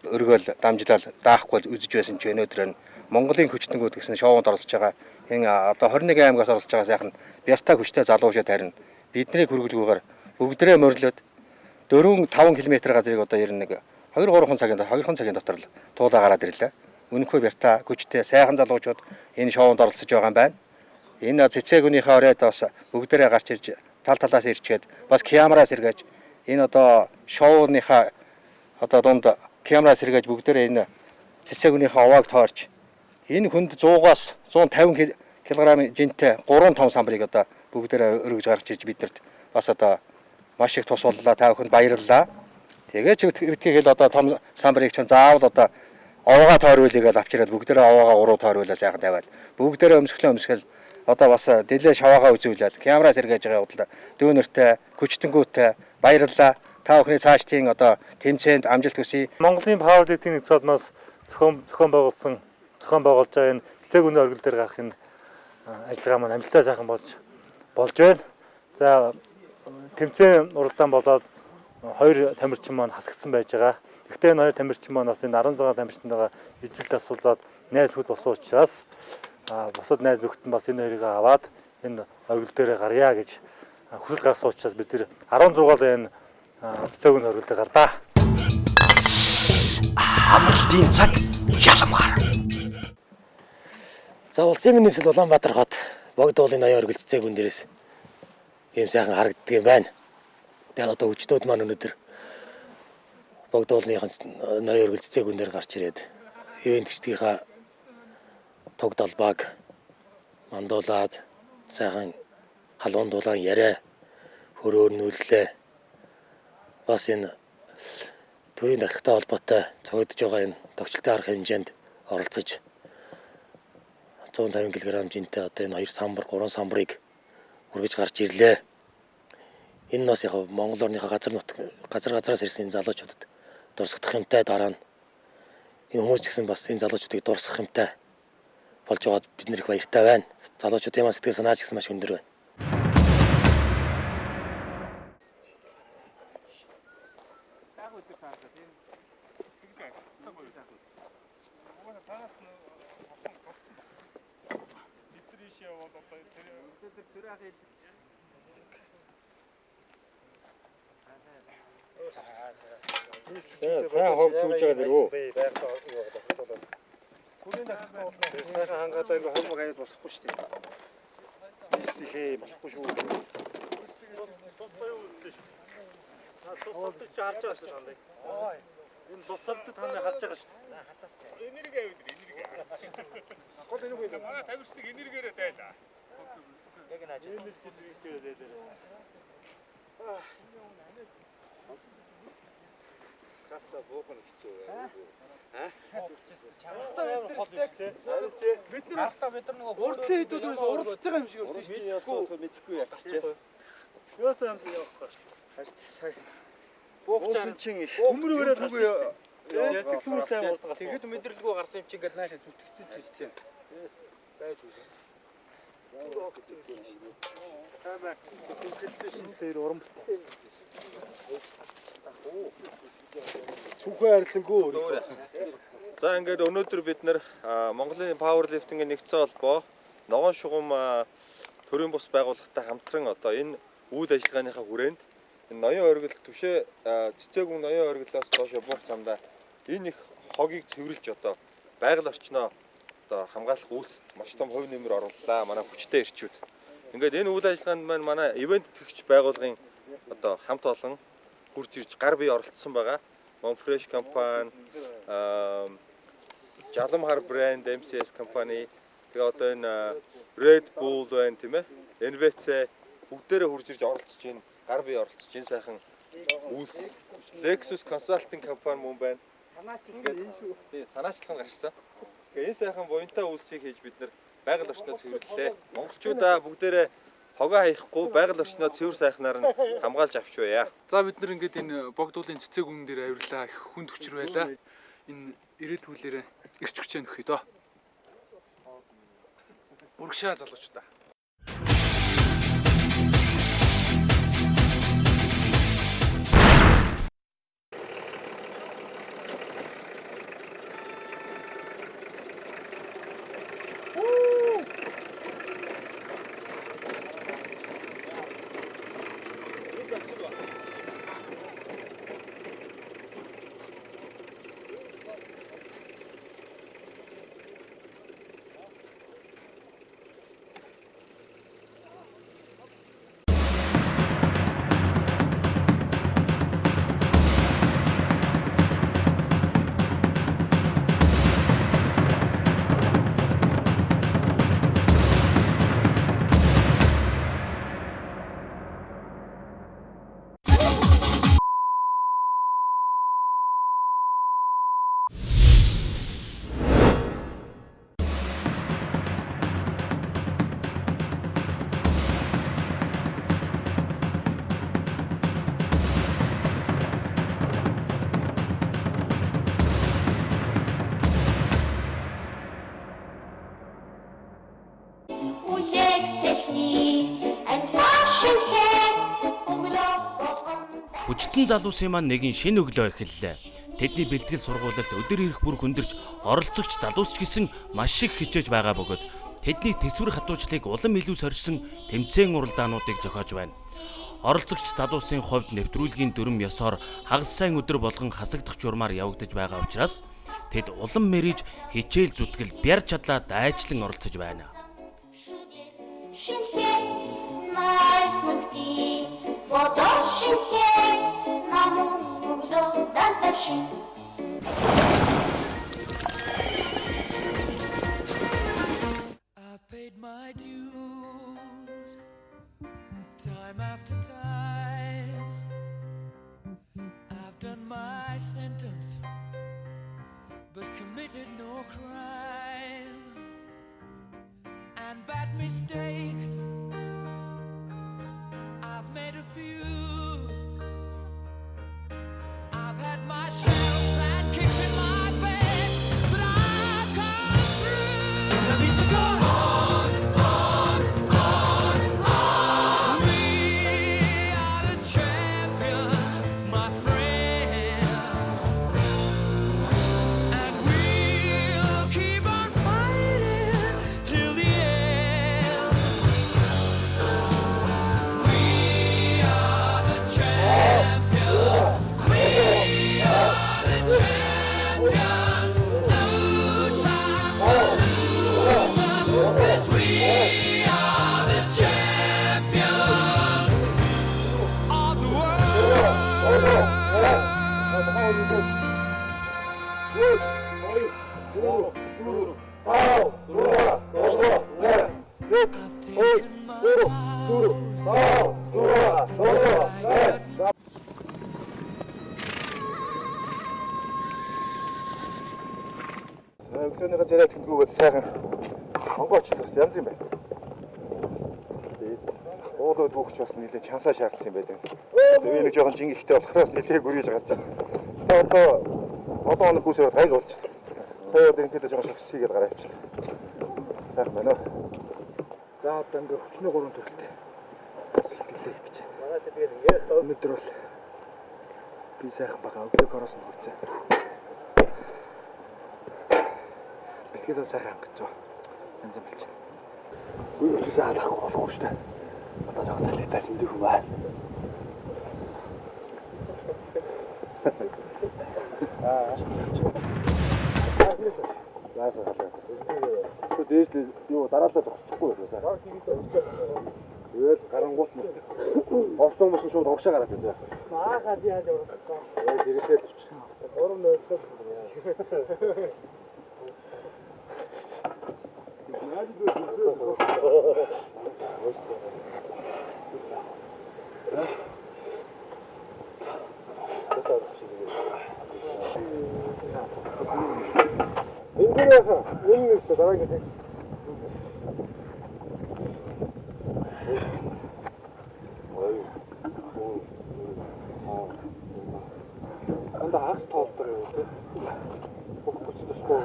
Speaker 5: өргөөл дамжлал даахгүй үзэж байсан чи өнөөдөр нь Монголын хүчтэнгүүд гэсэн шоунд оролцож байгаа энэ одоо 21 аймагаас оролцож байгаа сайхан бяртай хүчтэй залуучууд харин бидний хүргэлгүйгээр бүгдрээ морилоод 4 5 км газрыг одоо ер нь нэг 2 3 цагийн 2 цагийн дотор л туулаа гараад ирлээ. Үнэхээр бярта хүчтэй сайхан залуучууд энэ шоунд оролцож байгаа юм байна. Энэ цэцээгүнийхээ оройд бас бүгдээрээ гарч ирж тал талаас ирчгээд бас камераас эргэж энэ одоо шоуныхаа одоо дунд камераас эргэж бүгдээрээ энэ цэцээгүнийхээ овоог тойрч энэ хүнд 100-аас 150 кг жинтэй 3 том самбарыг одоо бүгдээрээ өргөж гаргаж ирж биднэрт бас одоо маш их тус боллоо. Та бүхэнд баярлалаа. Тэгээд ч битгий хэл одоо том самбарыг чинь заавал одоо овоогоо тойруулъя гэж авчираад бүгдээрээ овоогоо уруу тойруулаа сайхан тавиад бүгдээрээ өмсгөлөө өмсгөл одоо бас дэлээ шаваагаа үзүүлээд камераас эргэж байгаа явдал дүүнертэй хүчтэнгүүтэй баярлалаа. Та бүхний цаашдын одоо тэмцээнд амжилт хүсье.
Speaker 4: Монголын пауэрлифтинг нэгдсэн холбоноос зохион байгуулж байгаа энэ цэцэг үнэ оргил дээр гарах энэ ажиллагаа маань амжилттай сайхан болж байна. За тэмцээн уралдаан болоод 2 тамирчин маань хасагдсан байж байгаа. Гэхдээ энэ 2 тамирчин маань бас энэ 16 тамирчинтайгаа ижил дасуулаад найз нөхөд болсон учраас бусад найз нөхөд нь бас энэ хоёрыг аваад энэ оргил дээрээ гарья гэж хүсэл гаргасан учраас бид тэр 16-аар энэ цэцэг үнэ оргил дээр гарлаа.
Speaker 13: Амралтын цаг жаламхар.
Speaker 1: За улсын минь нийслэл Улаанбаатар хот Богд уулын ноён оргил цэцээгүн дээрээс ийм сайхан харагддаг юм байна. Тэгээд одоо хүчнүүд маань өнөөдөр Богд уулныхан ноён оргил цэцээгүн дээр гарч ирээд ивээн тэждгийнхаа туг далбааг мандуулаад сайхан халуун дулаан яриа хөрөөрнүүллээ. Бас энэ төрийн дахлагтай холбоотой цогцолдож байгаа энэ тогтчлтын арга хэмжээнд оролцож 150 кг жинтэй одоо энэ 2 самбар 3 самбарыг өргөж гарч ирлээ. Энэ нь бас яг Монгол орныхоо газар нутаг газар газраас ирсэн энэ залуучуудад дурсагдах юмтай, дараа нь энэ хүмүүс ч гэсэн бас энэ залуучуудыг дурсах юмтай болж байгаад бид нэр их баяртай байна. Залуучуудын маань сэтгэл санаа ч гэсэн маш өндөр байна.
Speaker 4: Сайн хог түүж байгаа дэр үү?
Speaker 5: Сайхан хангаалаа ингээ хог мог аяад болохгүй шүү дээ. Нийслэхээ болохгүй шүү.
Speaker 4: Тусалдаг чи харж байгаа шүү дээ. Энэ тусалдаг таныг харж байгаа шүү дээ.
Speaker 3: Энерги авид энерги. Гол энэ үү. Манай тамирчдыг энергиэрээ дайлаа.
Speaker 4: Яг энэ ажил. Энергиэрээ дайлаа.
Speaker 5: Касса буух нь хэцүү байна.
Speaker 6: Бид нар бид нар нөгөө урдлын хэдүүд ерөөс уралдаж байгаа юм шиг явсан шүү дээ.
Speaker 5: Мэдэхгүй мэдэхгүй ялчихжээ.
Speaker 4: Юусан юм явахгүй шүү дээ.
Speaker 5: Харин сая буусан чин их
Speaker 4: Төмөр өрөөд гарсан шүү дээ. Тэтгэвэр сайн болдог.
Speaker 10: Тэгэхэд мэдрэлгүй гарсан юм чи ингээд наашаа зүтгэцэн ч өстэй. Байж үгүй.
Speaker 8: Тэр уран бүтээл.
Speaker 11: Цүнхээ арьсангүй өөрөө.
Speaker 3: За ингээд өнөөдөр бид нэр Монголын пауэрлифтингийн нэгдсэн холбоо Ногоон шугам төрийн бус байгууллагатай хамтран одоо энэ үйл ажиллагааныхаа хүрээнд энэ ноён оргил түшээ цэцээгүн ноён оргилоос доошо буух замдаа энэ их хогийг цэвэрлж одоо байгаль орчноо одоо хамгаалах үйлсэд маш том хувь нэмэр орууллаа манай хүчтэй эрчүүд. Ингээд энэ үйл ажиллагаанд маань манай ивент тэтгэгч байгууллагын одоо хамт олон хурж ирж гар бие оролцсон байгаа. Monfresh компани, Жаламхар брэнд, MCS компани, тэгээ одоо энэ Red Bull байна тийм ээ. NVC бүгдээрээ хурж ирж оролцож байна. Гар бие оролцож энэ сайхан үйлс. Lexus Consulting компани мөн байна.
Speaker 8: Санаачилсан энэ шүү.
Speaker 3: Тийм, санаачлах нь гарсан. Тэгээ энэ сайхан буянтай үйлсийг хийж бид нар байгаль орчноо цэвэрлэлээ. Монголчуудаа бүгдээрээ хогоо хаяхгүй байгаль орчноо цэвэр сайхнаар нь хамгаалж авч байя.
Speaker 6: За бид нар ингээд энэ Богдуулын цэцэг үнэн дээр авирлаа. Их хүнд хүчээр байлаа. Энэ ирээд хүлээрээ ирч хүчээ нөхөе доо. Урагшаа залуучуудаа.
Speaker 14: Хүчтэн залуусын маань нэгэн шинэ өглөө эхэллээ. Тэдний бэлтгэл сургуулилт өдөр ирэх бүр хүндэрч оролцогч залуус ч гэсэн маш их хичээж байгаа бөгөөд тэдний төсвөр хатуучлалыг улам илүү сорьсон тэмцээн уралдаануудыг зохиож байна. Оролцогч залуусын хувьд нэвтрүүлгийн дүрм ёсоор хагас сайн өдөр болгон хасагдах журмаар явагдаж байгаа учраас тэд улам мэрэж хичээл зүтгэл бяр чадлаа дайчлан оролцож байна.
Speaker 15: I've paid my dues time after time. I've done my sentence, but committed no crime. And bad mistakes, I've made a few. I've had my share of sand kicked in my face, but I've come through. Tell me to go on, on, on, on. We are the champions, my friends, and we'll keep on fighting till the end. We are the champions. We are the champions. No time for losers, 'cause we are the champions of the
Speaker 3: Өглөөнийхөө царай тэнгүүгээд сайхан онгоо очлоо янз юм байна. Тэгээд уулууд гүөх ч бас нэлээд чансаа шаардсан юм байдаг. Тэгээд нэг жоохон жингихтэй болохоос нэлээд гүрийж гарч байна. Тэгээд одоо олон хоног гүйсээр гайг болчихлоо. Тэгээд ерөнхийдөө жоохон шогс хийгээд гараа авчихлаа. Сайхан байна уу?
Speaker 6: За одоо ингээ хүчний гурван төрөлтэй бэлтгэлээ хийж байна. Өнөөдөр бол би сайхан байгаа. Өглөө короос нь хүрцээ. Бэлтгэлээ сайхан хангаж байгаа. Янз бүр болж байна.
Speaker 11: Үгүй өчөөсөө халахгүй болохгүй шүү дээ. Одоо жоохон салхитай сэмдэх юм байна.
Speaker 3: Заасан халаа. Шууд дээш л юу дараалал зогсчихгүй байх сайн. Тэгэл гарангуут нь Орсон хүмүүс нь шууд урагшаа гараад байж байгаа.
Speaker 1: Маахаа би яаж урагшаа.
Speaker 3: Яг тэршгээл авчих.
Speaker 1: 3 0
Speaker 3: Энэ дээр яхаа энэ нэг дараагийн нэг.
Speaker 6: Анда хагас тоолдог юм тий. Бүх бүцдэхгүй.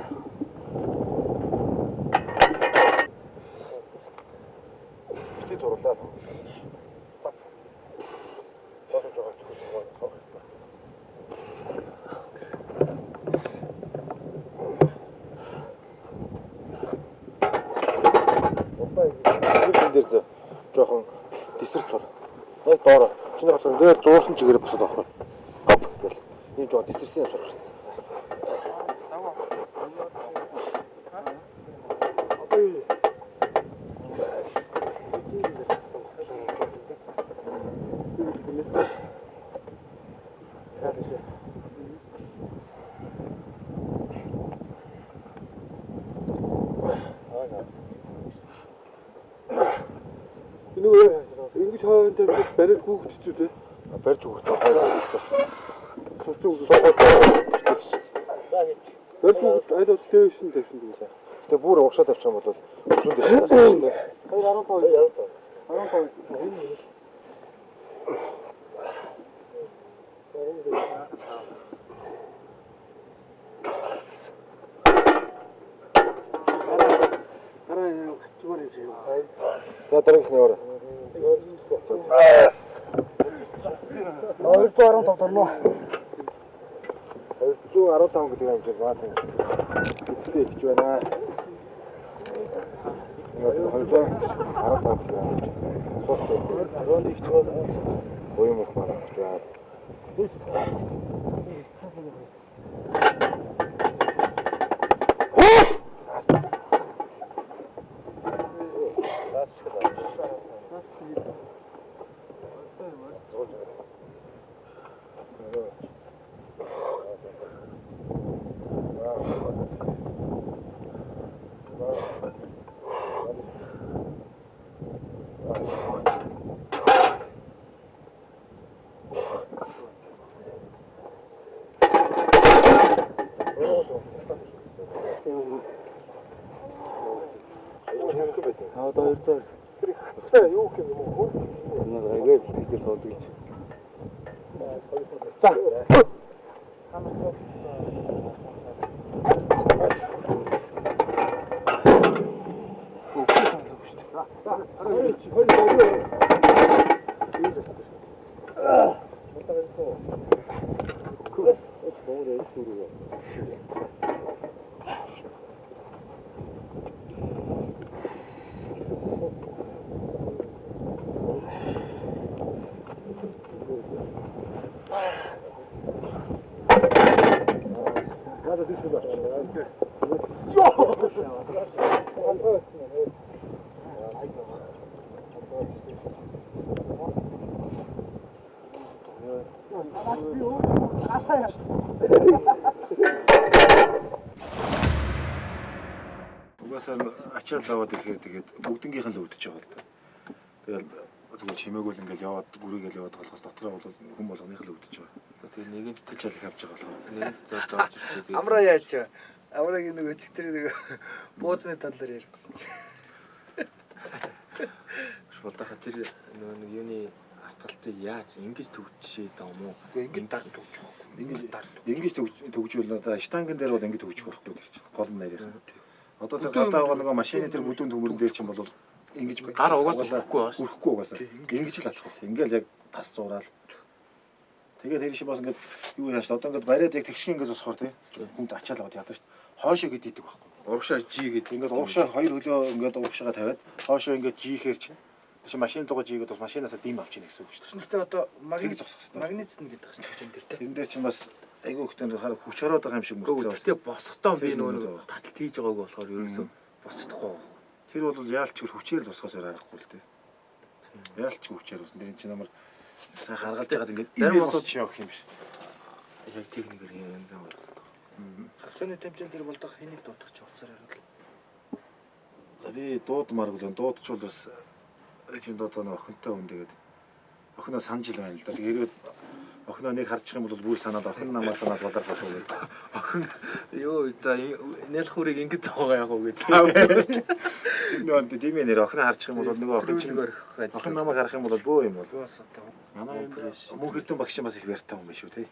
Speaker 3: Бити дурлаа. Доош жоо зүгс суух. Энэ дээр зөө жоохон тесэр цур. Яг доороо. Чиний болохоор ингээл зуурсан чигээр босоод авах. Гоп гэл. Ийм жоохон тесэрсэн юм сур гарсан.
Speaker 6: Ингэж хойно тавьж бариад гүөх хэцүү те.
Speaker 3: Барьж өгөх хоёр хэцүү.
Speaker 6: Сурцсан үг.
Speaker 3: Суугаад хэцүү.
Speaker 6: Барьж гүөх аль бол дээш нь тавьсан дээ.
Speaker 3: Гэтэ бүр урагшаа тавьчих юм бол зүүн дээр тавьчих шүү дээ.
Speaker 6: 2.15. 15. Гараа гачмаар
Speaker 9: За дараагийнх нь яваарай.
Speaker 1: 215 дорно.
Speaker 9: 215 кг хэмжээ баа тийм. Итгэл хийж байна. Энэ бол 215 кг хэмжээ. Суулт. Буян мөх маань авч байна.
Speaker 5: Аа одоо 200.
Speaker 9: Тэр юу гэх юм бэ?
Speaker 5: Энэ айгүй бэлтгэл дээр суудаг гэж.
Speaker 9: За. Угаасаа ачаал аваад ирэхээр тэгээд бүгднгийнх нь л өвдөж байгаа л да. Тэгэл зүгээр чимээгүй л ингээл яваад гүрийгээл яваад болохоос дотроо бол хүн болгоных л өвдөж байгаа.
Speaker 16: Тэгээд нэг нь
Speaker 9: ачаал их авч байгаа болохоор.
Speaker 16: Нэг нь зурж орж ирчээ. Тэгээд
Speaker 10: Амраа яаж вэ? Амрагийн нөгөө чигтэр нөгөө бууцны талаар ярих гэсэн.
Speaker 16: Болдохоо тэр нөгөө нэг юуны атгалтыг яаж ингэж төгжшээд байгаа юм уу?
Speaker 10: Ингэж дар төгжих.
Speaker 9: Ингэж төгжүүл одоо штанган дээр бол ингэж төгжих байхгүй тэр чинь. Гол нь нарийнх. Одоо тэр гадаа байгаа нөгөө машины тэр бүдүүн төмөрөн дээр чинь бол ингэж
Speaker 16: гар угаасаа өрөхгүй байгаа шүү.
Speaker 9: Өрөхгүй угаасаа. Ингэж л алах байх. Ингээл яг тас зураал. Тэгээд тэр шиг бас ингээд юу яаш одоо ингээд бариад яг тэгшин ингээд зусахаар тий хүнд ачаал аваад яадаг шүү. Хойшоо гээд идэг байхгүй.
Speaker 16: Урагшаа жи гэдэг.
Speaker 9: Ингээд урагшаа хоёр хөлөө ингээд урагшаага тавиад хойшоо ингээд жихээр чинь чи машин дугаа жигээд бас машинаасаа дим авчихна гэсэн үг шүү.
Speaker 10: Тэгсэн одоо
Speaker 9: магнит зогсох хэрэгтэй.
Speaker 10: Магнитс нь гэдэг чинь тэн дээр тий.
Speaker 9: Тэрэн дээр чинь бас айгүй ихтэй хар хүч ороод байгаа юм шиг мөртлөө.
Speaker 16: Гэхдээ босохдоо би нөгөө нэг таталт хийж байгааг болохоор ерөөсөө босч чадахгүй.
Speaker 9: Тэр бол яалч хүчээр л босгосоор аргагүй л дээ. Яалч хүчээр босна. Тэр чинь амар сайн харгалж байгаад ингээд
Speaker 16: Зарим бол
Speaker 9: босч явах юм биш.
Speaker 16: Яг техникээр янз янз болцсон.
Speaker 10: Хасууны тэмцээн дээр болдох хэнийг дуудах чи уцаар хариул.
Speaker 9: За би дуудмааргүй л дуудчвал бас чинь дуудаа нэг охинтой хүн тэгээд охиноо санаж л байна л да. Тэгээд ирээд охиноо нэг харчих юм бол бүр санаад охин намайг санаад болоор болов гэдэг.
Speaker 16: Охин юу за нялх хүрийг ингэж зоогоо яах вэ гэдэг.
Speaker 9: Тэр нөө димээ нэр охиноо харчих юм бол нөгөө охин чинь охин намайг харах юм бол бөө юм бол. Манай энэ мөнх эрдэн багш бас их барьтай хүн биш үү те.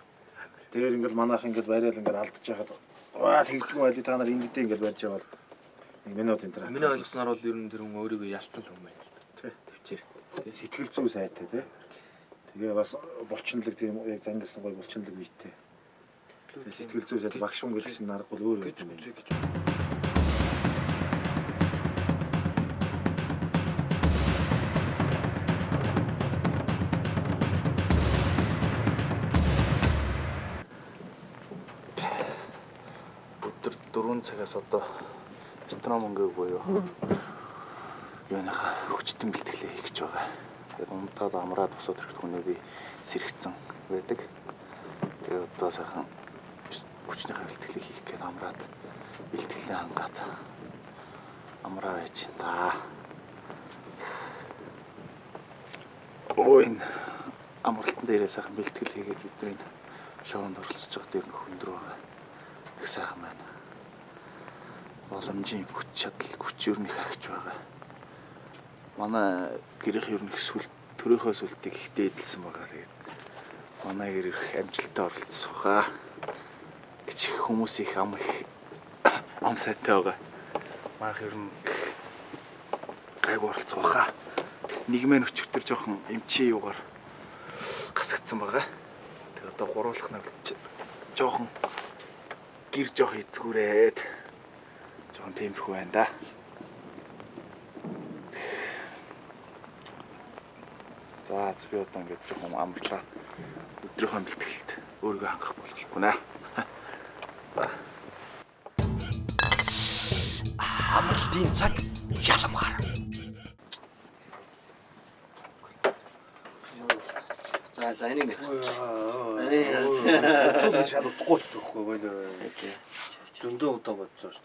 Speaker 9: Тэгэхээр ингээл манайх ингээл бариал ингээл алдчих яхад аа тэгдэггүй байли та нар ингэдэй ингээл барьж явал нэг минут энэ төр.
Speaker 16: Миний ойлгосноор бол ер нь тэр хүн өөрийгөө ялцсан л хүн байна л да. Төвчээр.
Speaker 9: Сэтгэл зүй сайтай те. Тэгээ бас булчинлаг тийм яг зангирсан гой булчинлаг биетэй. Сэтгэл зүй сайтай багш хүн гэдэг чинь аргагүй өөр юм байна.
Speaker 5: Өдөр 4 цагаас одоо стромонг буюу юуныхаа хүчтэн бэлтгэлээ хийх гэж байгаа. Тэгээд унтаад амраад босоод ирэхэд хүнээ би сэргэцэн байдаг. Тэгээд одоо сайхан хүчнийхээ бэлтгэлийг хийх гээд амраад бэлтгэлээ хангаад амраа байж да. Ой энэ амралтан дээрээ сайхан бэлтгэл хийгээд бидний шоунд оролцож байгаа дээр нөх өндөр байгаа. Их сайхан байна. Боломжийн хүч чадал хүч ер нь их агч байгаа. Манай гэрийнх ер нь их сүл төрийнхөө сүлтийг их дээдэлсэн байгаа. Тэгээд манай гэр их амжилттай оролцсон хаа гэж хүмүүс их ам их ам сайтай байгаа. Манайх ер нь
Speaker 9: Гайгүй оролцох байхаа. Нэг мэн өчигдөр жоохон эмчийн юугаар гасагдсан байгаа. Тэгээ одоо гуруулах нь жоохон гэр жоох эзгүүрээд жоохон тиймэрхүү байна да. За би одоо ингээд жоохон амарлаа. Өдрийнхөө бэлтгэлд өөрийгөө хангах болохгүй нэ. За.
Speaker 13: Амралтын цаг жаламхар.
Speaker 5: За за энийг нэг.
Speaker 6: Энийг шал удахгүй ч төгөхгүй болоо. Зөндөө удаа бодсон шүү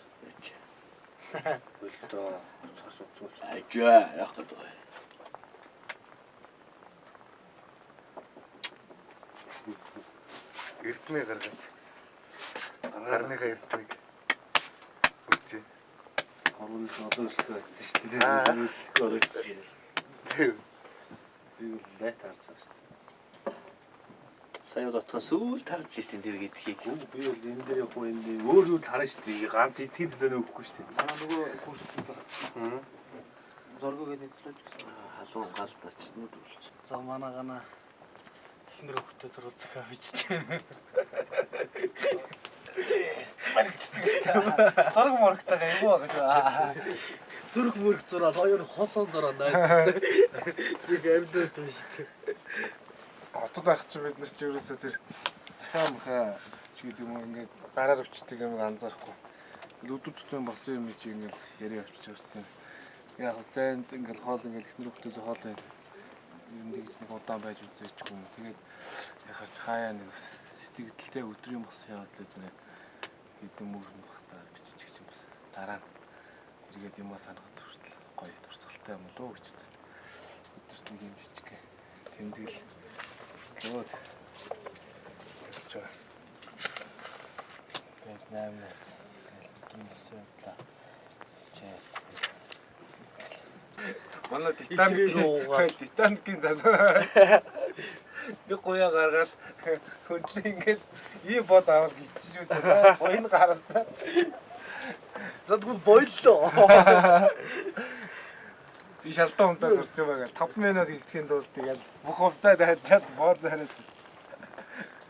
Speaker 6: дээ. Болдоо. Цаас уцуулж.
Speaker 17: Ажаа яах гэдэг вэ?
Speaker 16: Эрдмээ гаргаж. Гарныхаа эрдмийг үзье.
Speaker 6: Оруулах олон үйлчлэг айтсан шүү дээ. Үйлчлэхгүй оройсон. Би бол найт харж байгаа шүү дээ.
Speaker 17: Сая дотгоо сүүл тарж ирсэн тэр гэдгийг.
Speaker 6: Би бол энэ дээр яг энэ өөр юу л харна шүү дээ. Ганц эдгээр төлөө өгөхгүй шүү дээ.
Speaker 7: Санаа нөгөө курс байна. Зоргоо гэдэг нэзлүүлж гэсэн.
Speaker 17: Халуун гал начнууд үлдсэн.
Speaker 7: За манай гана эхнэр хөхтэй зураг захиа бичиж байна. Баригдчихдаг шүү дээ. Зураг мөрөгтэйгээ эвгүй байгаа шүү. Зүрх мөрөх зураад хоёр хосон зураад найз. Нэг амьдаж байгаа шүү дээ.
Speaker 9: Хотод байх чинь бид нар чи ерөөсөө тэр захиа мөхөө ч гэдэг юм уу ингээд гараар өвчтдөг юм анзаарахгүй. Өдөр тутмын болсон юм чи ингээд яриа авчиж байгаа шүү дээ. Яг зайд ингээд хоол ингээд эхнэр хүүхдээс хоол байна. Ер нь тэгж нэг удаан байж үзээч юм. Тэгээд яхаарч хаяа нэг бас сэтгэлдээ өдрийн болсон явдал гэдэг хэдэн мөр нь бахта биччих юм бас дараа нь эргээд юмаа санахад хүртэл гоё турсгалтай юм болов уу гэж бодсон. Өдөрт нэг юм жижиг тэмдэглэл лөөд. Чаа.
Speaker 16: Тэгээд 8 тэгэл өдрийн болсон явдлаа бичээд.
Speaker 9: Манай Титаникийн залуу нэг гуяа гаргаад хөндлөө ингээл ийм бод аваад гिचсэн шүү дээ. Буян гараасаа.
Speaker 7: За тэгвэл боллоо.
Speaker 9: Би шалтан унтаа сурцсан байгаа. 5 минут хөвтөхийн тулд тэгэл бүх хувцаа дайчаад бод зараас.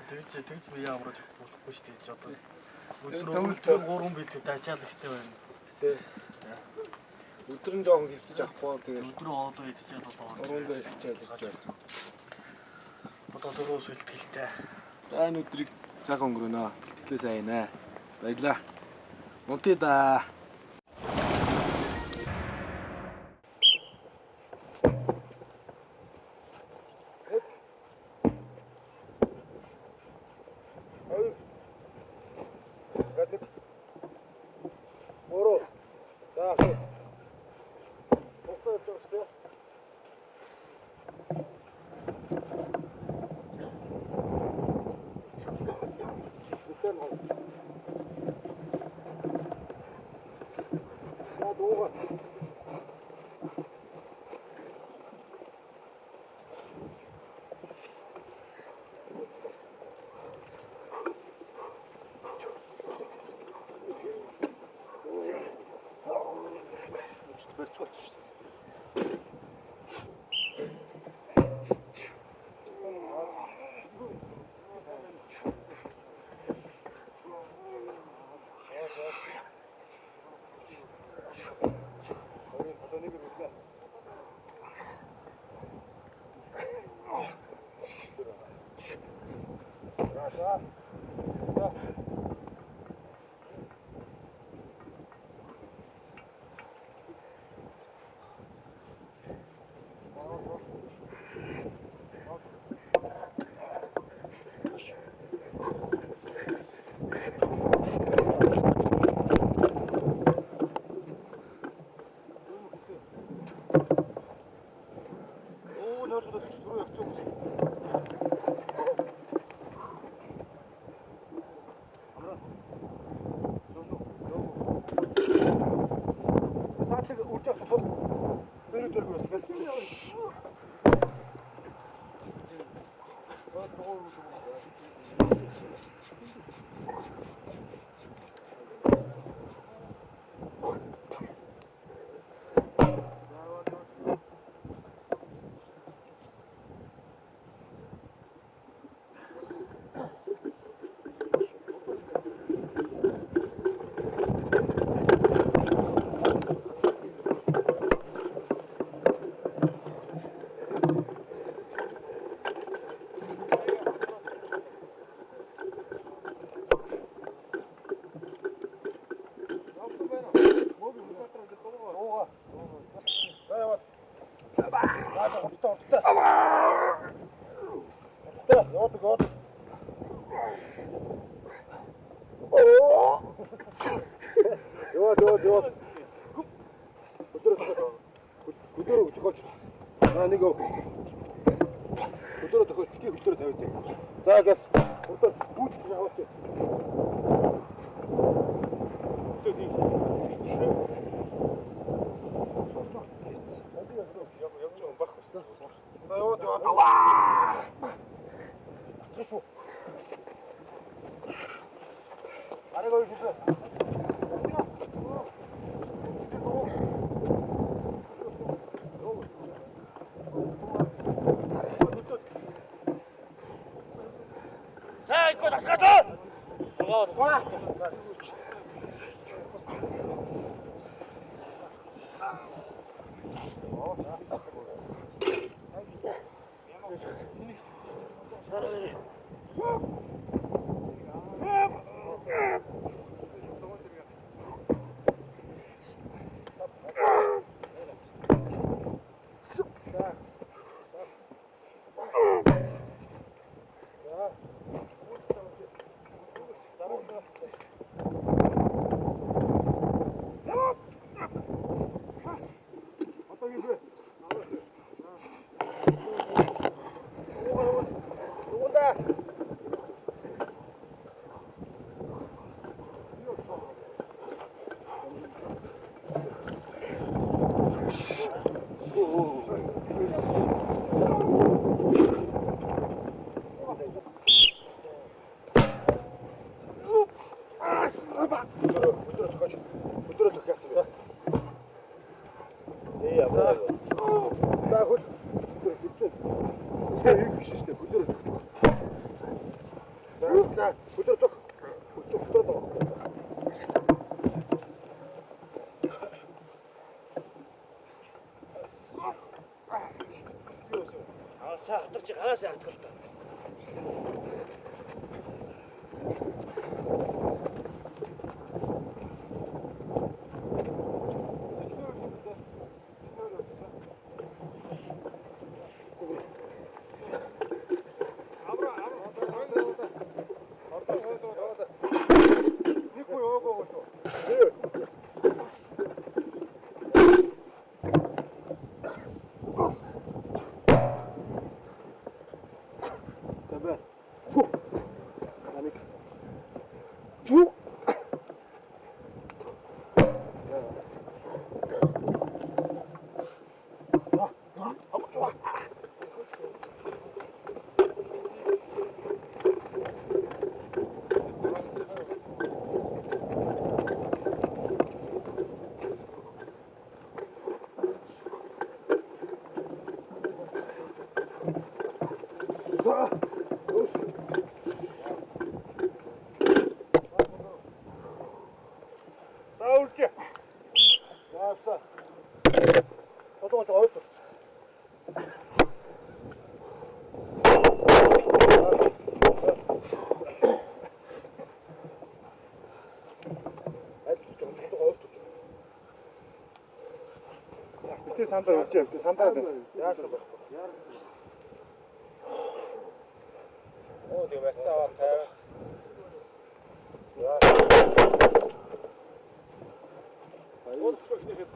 Speaker 7: Тэгж би яамраж болохгүй шүү дээ. Одоо өдөр 3 бэлтгэл дайчаал ихтэй байна.
Speaker 9: Тэ. Өдөр нь жоохон хөвтөж авахгүй бол тэгэл
Speaker 7: өдрөө хоолоо идчихээд одоо
Speaker 9: уруундаа идчихээд гэж байна.
Speaker 7: Одоо дөрөв бэлтгэлтэй.
Speaker 9: За энэ өдрийг сайхан өнгөрөөнө. Бэлтгэлээ сайн ээ. Баярлаа. Унтъя да.
Speaker 6: Хөлөөрөө зөхиоч. За нэг өв. Хөлөөрөө зөхиоч. Битгий хөлөөрөө тавиад. За газ. Хурдан гүйж аваач. За яваад яваад. Шүү. Араг хоёр хөлөө.
Speaker 1: Сайн гол ахаад.
Speaker 6: Хөлөөрөө зөхиасан бэ. За хөл хөлөөр. Сайн юу биш шүү дээ. Хөлөөрөө зөхиж. За хөлөөрөө зөх. Хөлөөрөө байгаа.
Speaker 1: Аа хатарч хаасаа хатгал та.
Speaker 6: Битээ сандаа явж явж сандаа яах юм бэ?
Speaker 3: Оо тэгээ барьцаа аваад 50.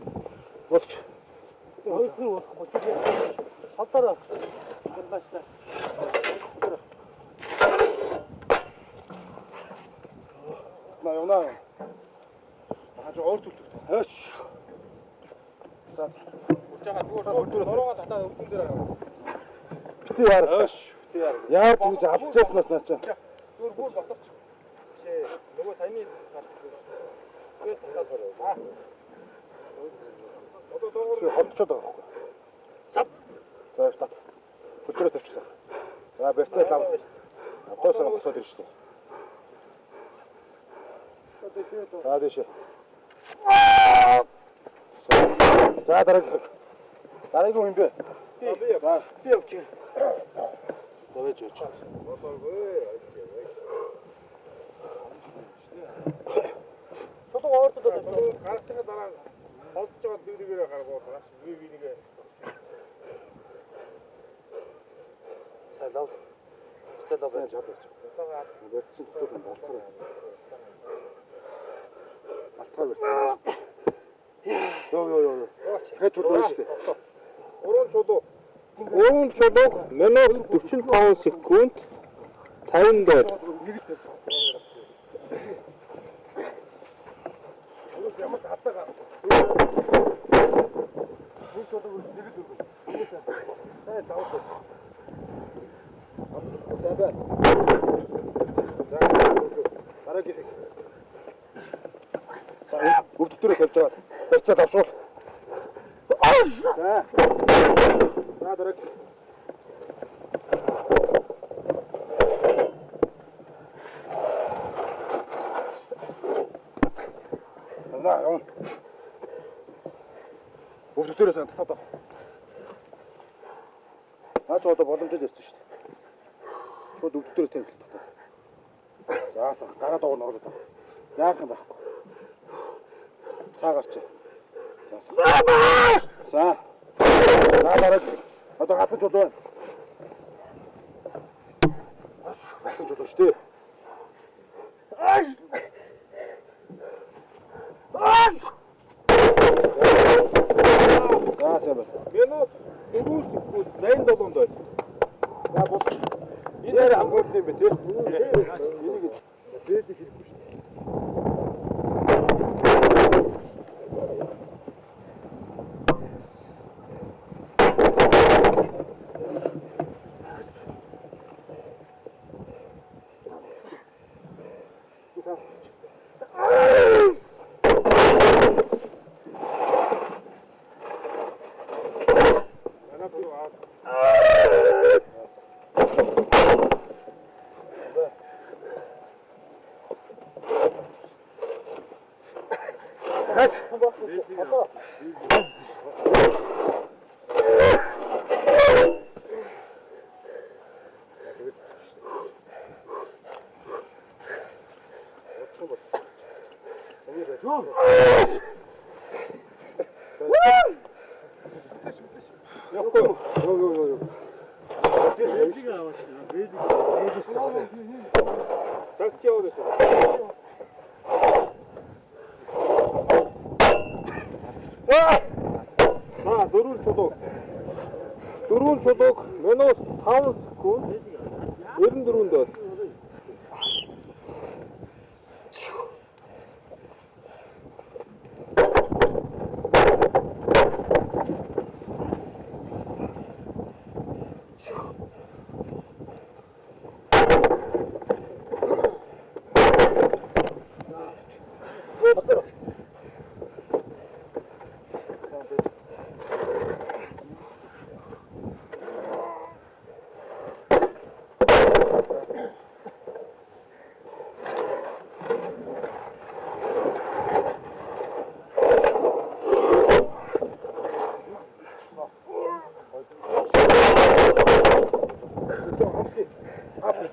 Speaker 6: Болч.
Speaker 7: Хоёр хүн болохгүй. Хавтараа. Гаргааштай.
Speaker 6: На явна. Хаж ойр төлчих. Хойш. За.
Speaker 3: Урж байгаа зүгээр нуруугаа татаа өвдөн дээр аваа.
Speaker 6: Битээ яар. Хойш. Битээ яар. Яар тэгж авчихснаас наа чи.
Speaker 3: Зүгээр бүр босооч. Бишээ. Нөгөө саяны гарч ирсэн. Тэгээд татаа сороо. Одоо доогоор
Speaker 6: холдчиход байгаа байхгүй. Сав. За тат. Хөлдрөө тавьчихсан. За барьцаа лав. Одоо босоод ирж штэ. За дэшээ. За дараагийн. Дараагийн хүн бэ?
Speaker 3: Би
Speaker 6: За
Speaker 1: Би явчих.
Speaker 6: За байж байж.
Speaker 1: Чулуу ойртоод байна.
Speaker 3: Гаргасны дараа холдож байгаа дүүргээрээ гаргуу гаргаш. Би би нэгэ.
Speaker 1: Сайн лав. Сайн лав.
Speaker 6: Сайн жад байж. Барьцсан дотор нь балтгаар. Балтгаар барьцсан. Йоо ёо ёо.
Speaker 3: Дахиад чулуу байна шүү дээ. Гурван чулуу. Гурван чулууг минут 45 секунд 50 дээр. Ямар хатаа гар. Нэг чулууг нэг л өргөн. Сайн лавд. За байна. За дараагийнх. За өвдөлтөөрөө тавьж аваад барьцаа давшуул. За. За дарааг. За явна. Өвдөлтөөрөө сайн татаад ав. Наа ч одоо боломжтой ярьсан шүү дээ. Шууд өвдөлтөөрөө тавьж татаад. За сан гараад овоо оруулаад ав. Яах юм байхгүй. Цаа гарч. За. За. За дарааг. Одоо гацаж чулуу байна. Гацаж чулуу шүү дээ. За сайн байна. Минут 4 секунд 87 доо. За бод. Энэ арай хамгийн юм бэ тий? Энийг дээдэх хэрэггүй шүү дээ. За дөрвөн чулуу. Дөрвөн чулууг минут 5 секунд 94 доо.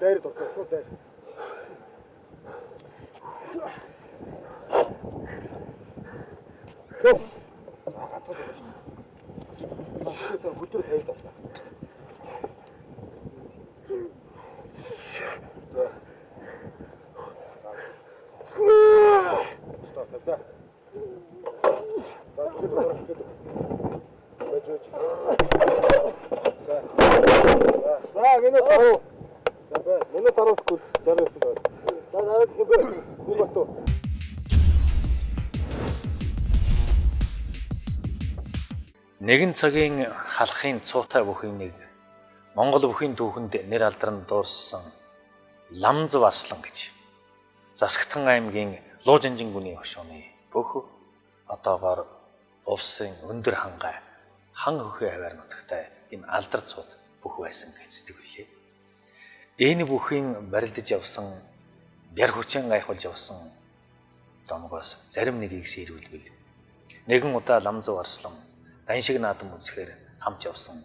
Speaker 3: Дайрд орсон шууд дайр. Шөө. Ганцхан жоо шүү. Маш хөдөр тавьд авсан. За. Стоп тавьсаа. За тэгэхээр орох байж байж. За. За минут 10. Минут 10 секунд 69 байна. За дараагийнх юм бэ? Гүн Батуу.
Speaker 18: Нэгэн цагийн халахын цуутай бүхийн нэг Монгол бүхийн түүхэнд нэр алдран дуурсан Ламзв Арслан гэж Засагтхан аймгийн Луужинжингүний хошууны бүх одоогоор улсын өндөр хангай хан хөхөө аваар нутагтай энэ алдар цууд бүх байсан гэж сэтгэлээ. Энэ бүхийн барилдаж явсан бяр хүчэн гайхуулж явсан домгоос зарим нэгийг сэрүүлбэл нэгэн удаа Ламзв Арслан даншиг наадам үзэхээр хамт явсан